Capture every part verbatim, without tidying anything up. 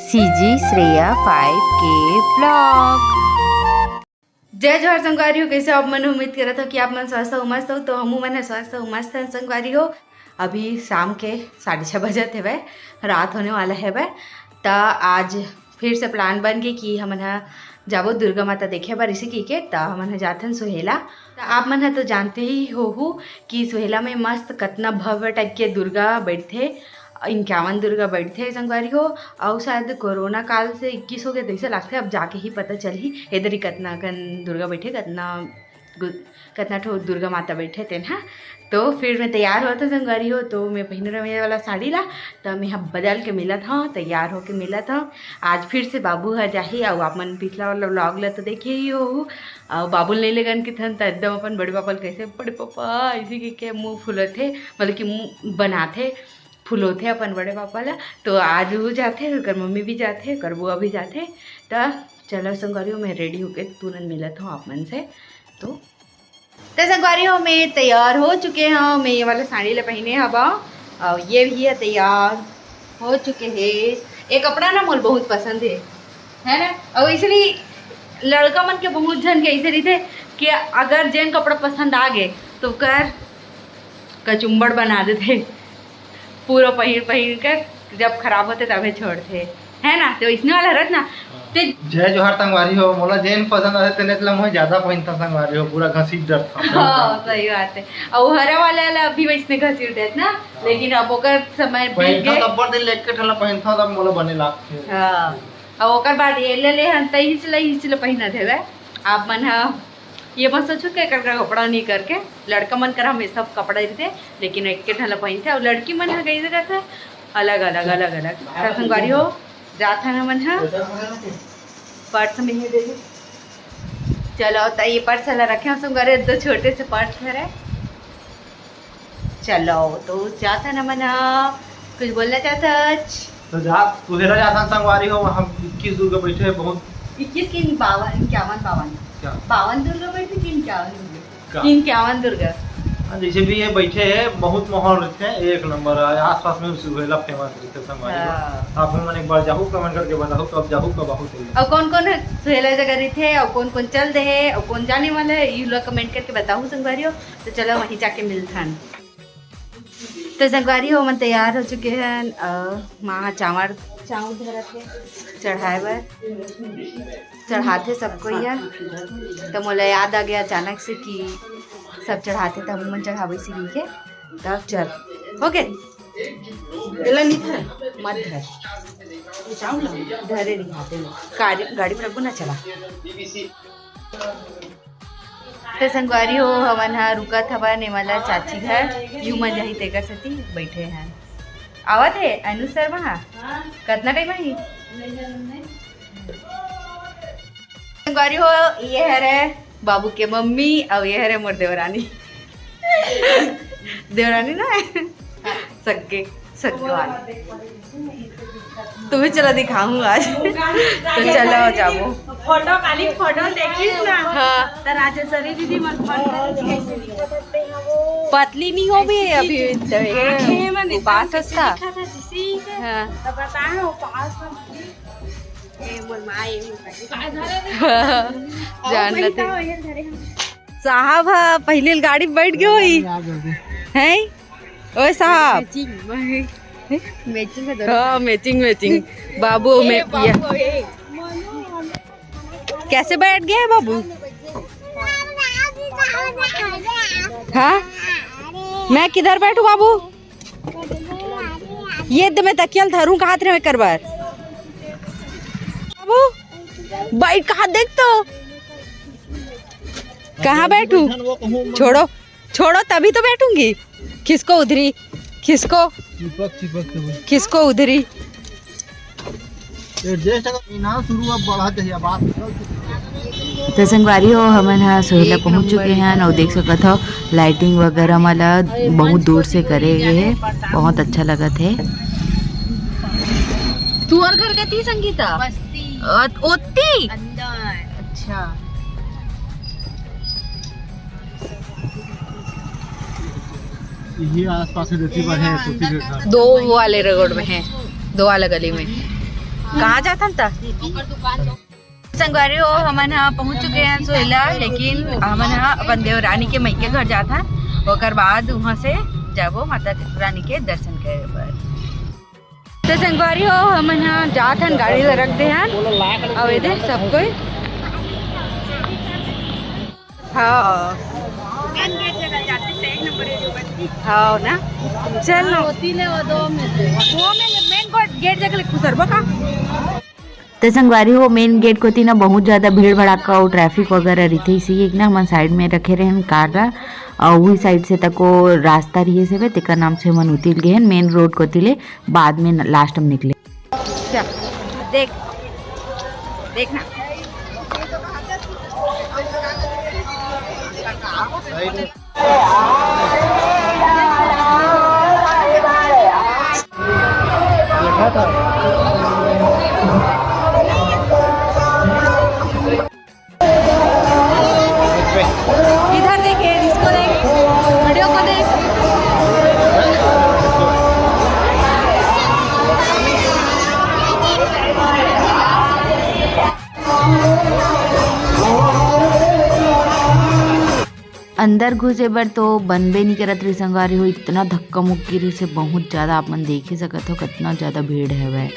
CG Shreya five के blog. जय जोहार संगवारी हो, कैसे हो आप मन? उम्मीद करत हो कि आप मन स्वस्थ हो, मस्त हो। तो हमू मन ह स्वस्थ हो, मस्त हन संगवारी हो। अभी शाम के साढ़े छः बजत हेवय, रात होने वाला हेवय। त आज फिर से प्लान बन गे कि हमन ह जाबो दुर्गा माता देखे बर, इसे कहिके त हमन ह जाथन सोहेला। त आप मन ह तो जानते ही होहू कि सोहेला में मस्त कतना भव्य टाइप के दुर्गा बैठथे, इक्यावन दुर्गा बैठथे संगवारी हो। अउ शायद कोरोना काल से इक्कीस हो गए, तैसे लगथे। अब जाके ही पता चलही एदरी कतना कन दुर्गा बैठे, कतना गु-, कतना ठो दुर्गा माता बैठे तेन ह। तो फिर मैं तैयार होत हूँ संगवारी हो, तो मैं पहिने रहे वाला साड़ी ला, तो मैं ह बदल के मिलत हूँ, तैयार होके मिलत हूँ। आज फिर से बाबू ह जाही, अउ आप मन पिछला वाला व्लॉग ला तो देखे ही हो, अउ बाबू ल नहीं लेगन के थन त एकदम अपन बड़े पापा ल कैसे, "बड़े पापा" ऐसे के, के मुंह फुलत हे, मतलब कि मुंह बनाथे, फुलोथे अपन बड़े पापा ला। तो आज वो जाथे, ओकर मम्मी भी जाथे, ओकर बुआ भी जाथे। त चलो संगवारी हो, मैं रेडी होके तुरंत मिलत हूँ आप मन से। तो, तो संगवारी हो, मैं तैयार हो चुके हूँ। मैं ये वाला साड़ी ला पहिने हवा, और ये भी है तैयार हो चुके हे। ये कपड़ा ना मोल बहुत पसंद है, है ना? और इसलिए लड़का मन के बहुत झन के ऐसे रहिथे कि अगर जेन कपड़ा पसंद आ गए तो कर कचुम्बड़ बना देथे, पूरा पहिर पहिर के जब खराब होथे तभे छोड़थे, है ना? तो इसने वाला रत ना ते जय जोहार संगवारी हो, मोला जेन पसंद आथे तेने ला मैं ज्यादा पहिनता संगवारी हो, पूरा घसीट डरता। हाँ, सही बात है। और हरा वाला ला अभी वैसने घसीट देत ना, लेकिन अब ओकर समय बीत पहिनता गए। तब्बर दिन लेके ठला पहिनता तब मोला बने लागथे। हाँ, और ओकर बाद ये ले ले हन तई हिचला हिचला पहिनत हेवे। आप मन ह ये मत सोचो कि एकर कपड़ा नहीं करके, लड़का मन कर हमेशा कपड़ा रहिथे, लेकिन एक के ढला पहिनथे। और लड़की मन ह कइसे करथे, अलग अलग, अलग अलग। त संगवारी हो, जात हन हमन ह पर्स में ही दे दे। चलो, त ये पर्स ला रखे हम संगवारी, दो छोटे से पर्स हरे। चलो, तो जात हन हमन ह। कुछ बोलना चाहत हच? तो जा, सुहेला जात हन संगवारी हो, हम इक्कीस दुर्गा बैठे हैं, बहुत इक्कीस की बावन, इक्यावन, बावन। क्या? बावन दुर्गा बैठे कि इक्यावन दुर्गा? का? इक्यावन दुर्गा। हाँ, जैसे भी ये बैठे हैं, बहुत माहौल रहते हैं, एक नंबर है। आसपास में सुहेला फेमस रहते हैं संगवारी हो। हाँ। आप मन एक बार जाहू, कमेंट करके बताहू, तो आप जाहू का बहुत है। और कौन कौन है सुहेला जगह रहते हैं, और कौन कौन चल दे है, और कौन जाने वाला है, ये लोग कमेंट करके बताहू संगवारी हो। तो चलो वहीं जाके मिलथन। तो संगवारी हो, हमन तैयार हो चुके हैं। अ, माँ ह चावल, चावल धरत हे चढ़ाए बर, चढ़ाथे सबको या। तो मोला याद आ गया अचानक से कि सब चढ़ाथे, तो हमन चढ़ाबो इसी के। तब चल, हो गए। एला नहीं धर, मत धर। ये चावल ला। धरे नहीं हाथे में। गाड़ी, गाड़ी में रखबो ना, चला। तो संगवारी हो, हमन ह रुकत हवन एमला चाची घर, यू मन जाही तेकर सेती बैठे हन। आवत हे अनु शर्मा ह? हाँ। कतना टाइम आही? नहीं, नहीं, नहीं। संगवारी हो, ये हरे बाबू के मम्मी, अउ ये हरे मोर देवरानी। देवरानी ना है? हाँ। सक्के, सक्के वाला। तुम्हें चला दिखाऊं आज। तो चलो जाबो। फोटो, खाली फोटो देखिस ना। हाँ। तो राजेश्वरी दीदी मन फोन करे थी, कैसे दिखत हते हैं वो। पतली नहीं हो भी अभी। आँखें मन एकदम उपास कैसे हस्ता। दिखत है, जैसे ही है। हाँ। तो बता है, उपास में। ए, मोर माँ, ए, मोर माँ। जान और वही लेते। तो ये धरे हम। साहब ह पहिली गाड़ी में बैठ गए होई। आ गए। हैं? ओए साहब। मैचिंग, मैचिंग का जरूरत हाँ, है। Matching, matching. बाबू, ए, मैं बाबू, ए। कैसे बैठ गए हैं बाबू? हाँ? मैं किधर बैठूं बाबू? ये तो मैं तकियल धरूं, कहाँ तेरे में कर बार? बाबू, बैठ कहाँ देख तो। कहाँ बैठूं? छोड़ो। छोड़ो, तभी तो बैठूंगी। खिसको उधरी, खिसको। चिपक, चिपक के बैठ। खिसको उधरी। एडजस्ट अगर ना शुरू अब बढ़ा दे या बात निकल चुकी है। तो संगवारी हो, हमन ह सोहेला एक पहुंच चुके नंबर हैं और देख सकत हो, लाइटिंग वगैरह मला बहुत दूर से करे गए है, बहुत अच्छा लगत है। तुहर घर कती संगीता? बस्ती। अ, ओती? अंदर। अच्छा। यही आसपास है, देती पर है, तो फिर दो वाले रोड में है, दो वाला गली में। कहाँ जाथन त? संगवारी हो, हमन ह पहुंच चुके हैं सोहेला, लेकिन हमन ह अपन देवरानी के मइके घर जाथन, ओकर बाद वहां से जाबो माता रानी के दर्शन करे बर। तो संगवारी हो, हमन ह जाथन, गाड़ी ला रख दे हन। अउ एदे सब कोई, हाँ। मेन गेट जगह जाते से एक नंबर एरिया बनती। हाँ ना, चल ना। होती ले वो दो में से। वो में मेन गेट जगह ले खुसरबो का? त संगवारी हो, मेन गेट कोती ना बहुत ज्यादा भीड़ भड़ाका अउ ट्रैफिक वगैरह रहिथे, इसी एक ना हमन साइड में रखे रहन कार ला, अउ उही साइड से तको रास्ता रहिए से, तेकर नाम से हमन उतिल गए हन मेन रोड कोती ले, बाद में न-, लास्ट में निकले। चल, देख, देखना। इधर देखिए, इसको देख, वीडियो को देख। अंदर घुसे बर तो बनबे नहीं करत रही संगवारी हो, इतना धक्का मुक्की रही से बहुत ज्यादा, आप मन देख ही सकत हो कितना ज्यादा भीड़ है वह।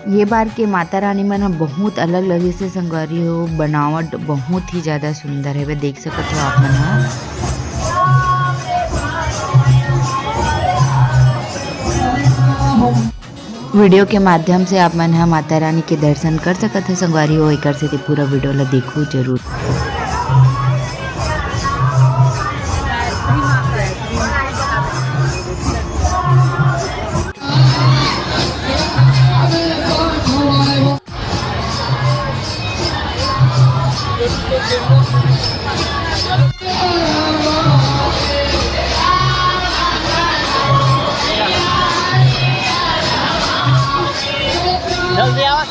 ये बार के माता रानी मन ह बहुत अलग लगे से संगवारी हो, बनावट बहुत ही ज्यादा सुंदर है, देख सकत हो आप मन ह। वीडियो के माध्यम से आप मन ह माता रानी के दर्शन कर सकत हो संगवारी हो, एकर सेती पूरा वीडियो ला देखू जरूर। जल्दी आओ।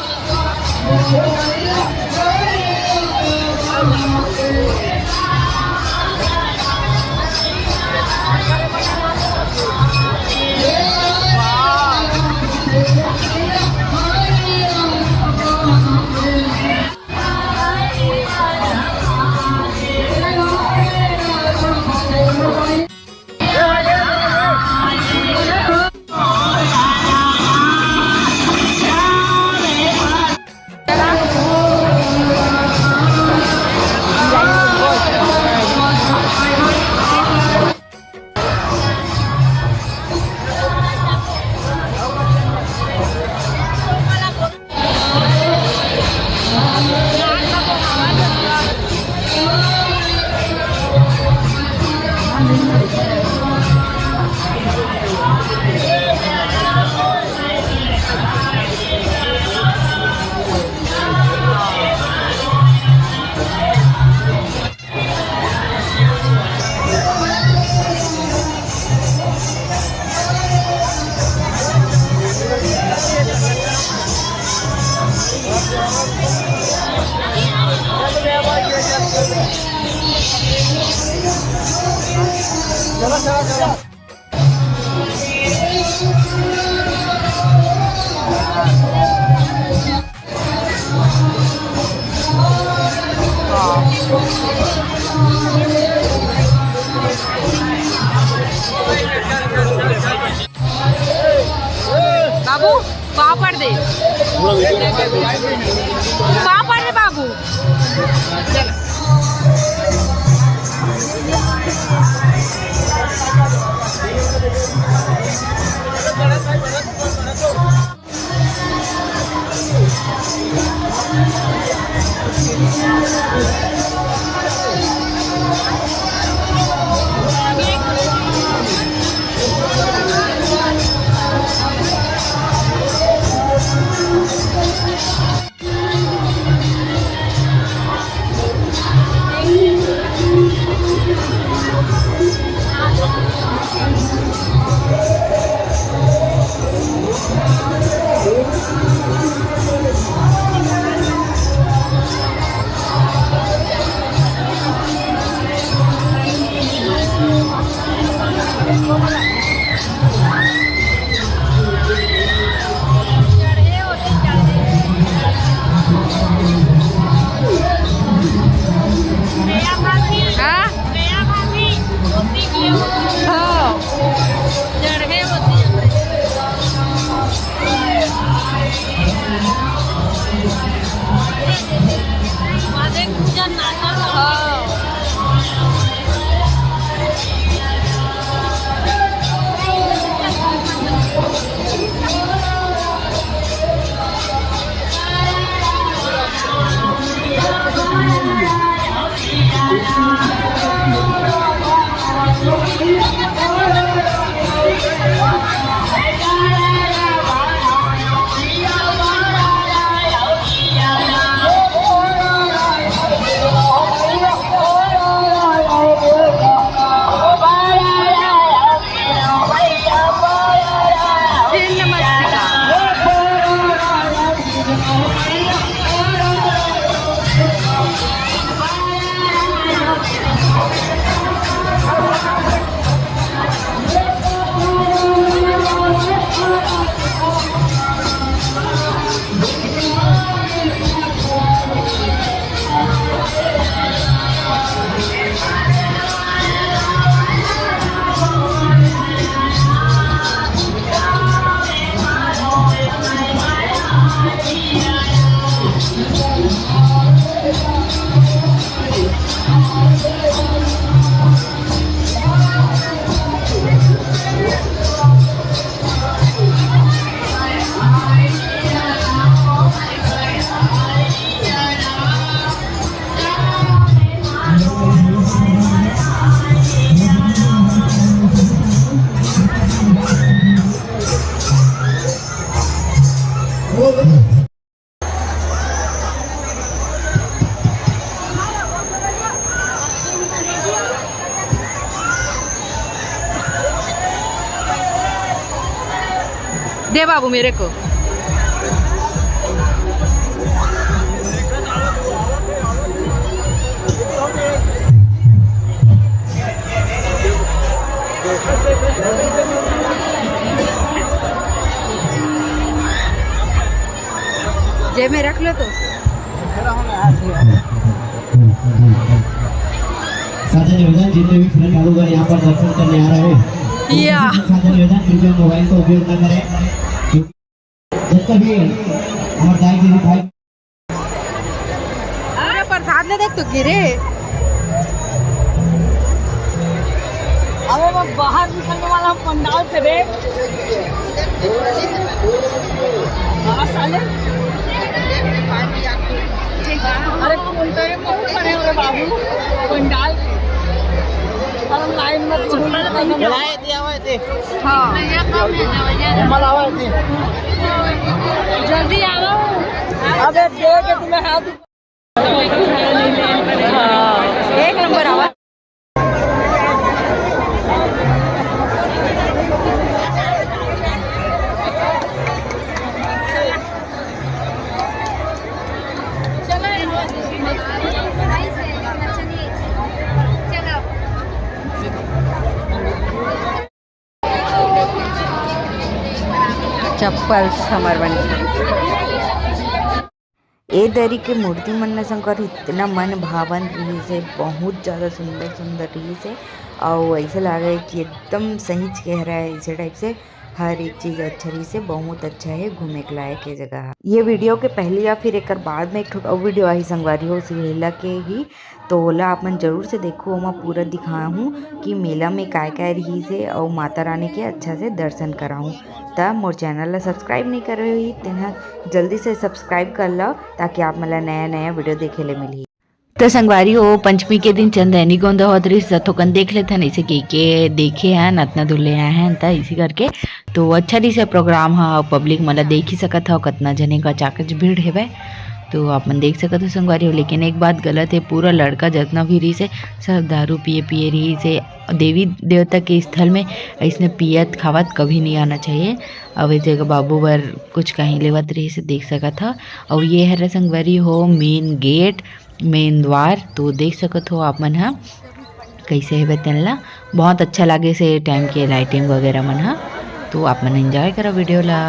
बाबू, पापड़ दे। पापड़ दे बाबू। दे बाबू मेरे को। जेब में रख लो तो। साझा निवेदन, जितने भी श्रद्धालुगण यहाँ पर दर्शन करने आ रहे हैं, या। साझा निवेदन, कृपया मोबाइल का उपयोग न करें। जब तक ये हमारे दाई दीदी भाई अरे प्रसाद ले देख तो गिरे। अबे मैं बाहर निकलने वाला हूँ पंडाल से रे। हाँ, साले। अरे कौन टाइम में खड़े हो रे बाबू पंडाल। और हम लाइन में चलाए दिया हुआ थे। हाँ। जल्दी आओ। अबे दे के तुम्हें हाथ। हाँ, एक नंबर आवाज। चप्पल समर बने। ए दरी के मूर्ति मन ला संगवारी इतना मन भावन रहिस हे, बहुत ज्यादा सुंदर सुंदर रहिस हे। अउ ऐसे लागे कि एकदम सहीच के हरे, ऐसे टाइप से हर एक चीज अच्छा रहिस हे, बहुत अच्छा हे, घूमे के लायक हे जगह। ये वीडियो के पहले या फिर एकर बाद में एक ठो अउ वीडियो आही संगवारी हो, सिहेला के ही, तो ओला आप मन जरूर से देखो, ओमा पूरा दिखाहूँ कि मेला में काय काय रहिस हे अउ माता रानी के अच्छा से दर्शन कराहूँ। त मोर चैनल ला सब्सक्राइब नहीं करे होही, तेन ह जल्दी से सब्सक्राइब कर लो, ताकि आप मन ला नया नया वीडियो देखे ले मिलही। त संगवारी हो, पंचमी के दिन चंदैनी गोंदा होत रहिस, त थोकन देख लेथन, ऐसे कह के देखे हन, अतना दूर ले आए हन, त इसी करके तो अच्छा रहिस हे प्रोग्राम ह, पब्लिक मन ला देख ही सकत हव, कतना जने का चाकच भीड़ हेवय। तो आप मन देख सकत हो संगवारी हो, लेकिन एक बात गलत हे, पूरा लड़का जतना भी रहिस हे, सब दारू पिए पिए रहिस हे। देवी देवता के स्थल में ऐसने पियत खावत कभी नहीं आना चाहिए। अब ए जगह बाबू बर कुछ कहीं लेवत रहिस हे, देख सकत हो। अउ ये हरे संगवारी हो मेन गेट, मेन द्वार, तो देख सकत हो आप मन ह कैसे हेबे तेन ला। बहुत अच्छा लागे से टाइम के लाइटिंग वगैरह मन ह। तो आप मन एंजॉय करो वीडियो ला।